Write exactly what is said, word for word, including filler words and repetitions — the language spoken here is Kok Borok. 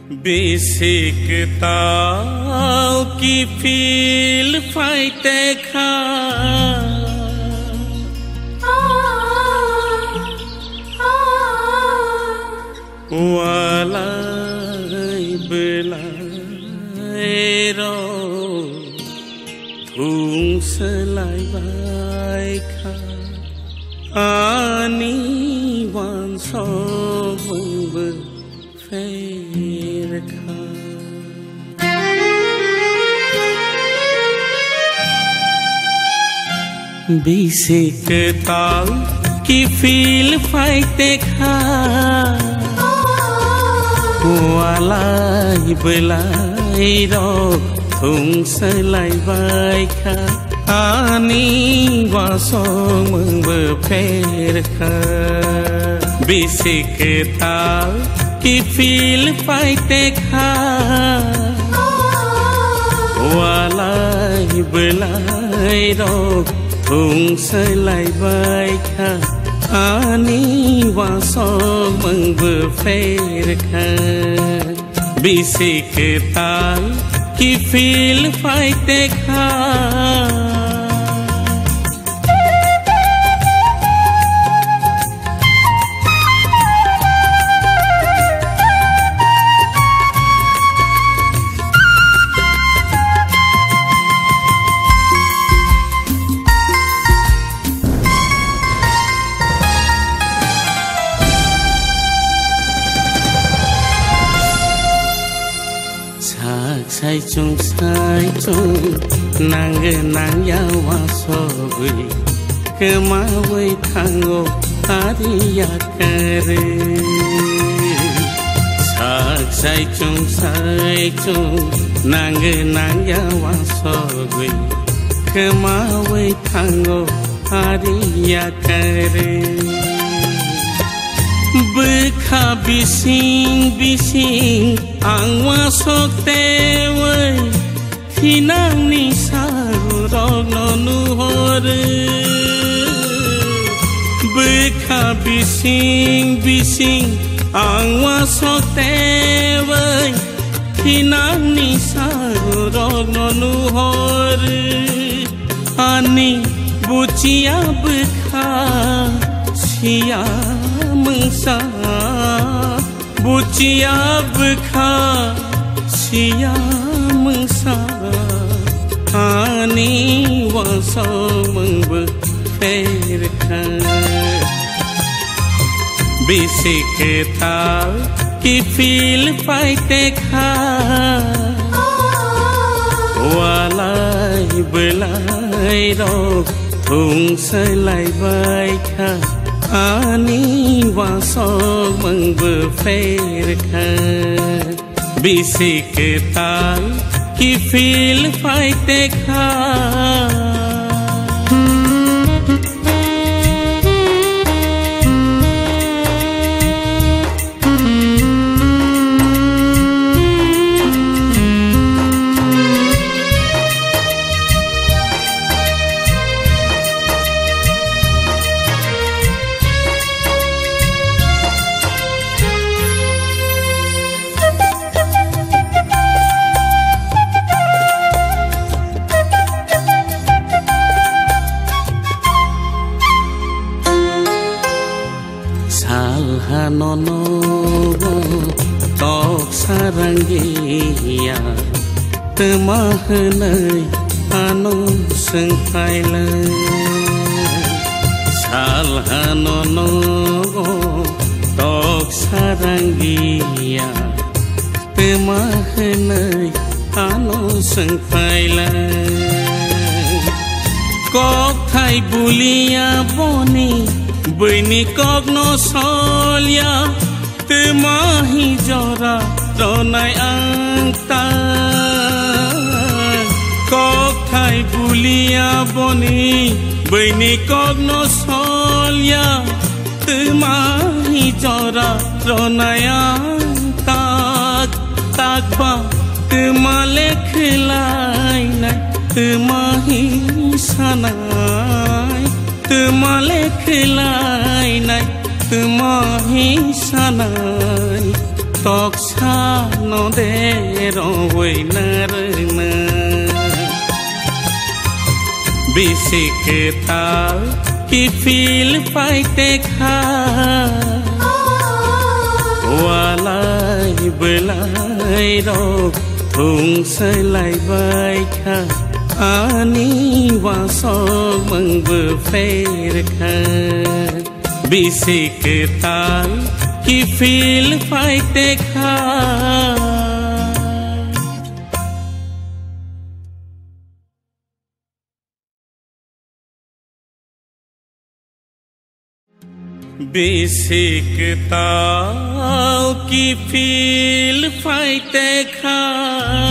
Bisi kwtal kiphil phai te kha. Walai belai rok thung selai bai kha. Ani wansok mungbo pher kha. Bisi kwtal kiphil phai te kha. Walai belai rok thung selai bai kha. Ani wansok mungbo pher kha. Bisi kwtal kiphil phai te kha. Walai belai rok thung selai bai kha. Ani wansok mungbo pher kha. Bisi kwtal kiphil phai te kha. Sak sai chung sai chung, nang nang ya wansogwi, kwmawi thango ari ya kwrwi. Sak sai chung sai chung, nang nang ya wansogwi, kwmawi thango ari ya kwrwi. Bwkha bising bising ang wasok tewi, thinangni sarokno nuhoro. Bwkha bising bising ang wasok tewi, thinangni sarokno nuhoro. Ani buchia bwkha siya mungsa, buchia bwkha siya mungsa, ani wansok mungbo pher kha. Bisi kwtal kiphil phai te kha. Walai belai rok thung selai bai kha. Ani wansok mungbo pher kha. Bisi kwtal kiphil phai te kha. Sal hano nogo tok sarangya, twma hwnwi ano swng phailai. Sal hano nogo tok sarangya, twma hwnwi ano swng phailai. Kokthai bulia boni, bwini kokno solya, twma hi jora ronai ang ta. Kokthai bulia boni, bwini kokno solya, twma hi jora ronai ang tak, tak ba twma le khwlainai, twma hi sanai, twma le khwlainai, twma hi sanai. Toksa no de rongwi narwkna. Bisi kwtal kiphil pai te kha. Walai bwlai rok thung sai lai bai kha. Ani wasok mung bw pher kha. Bisi kwtal kiphil pai te kha. Bisi kwtal kiphil pai te kha.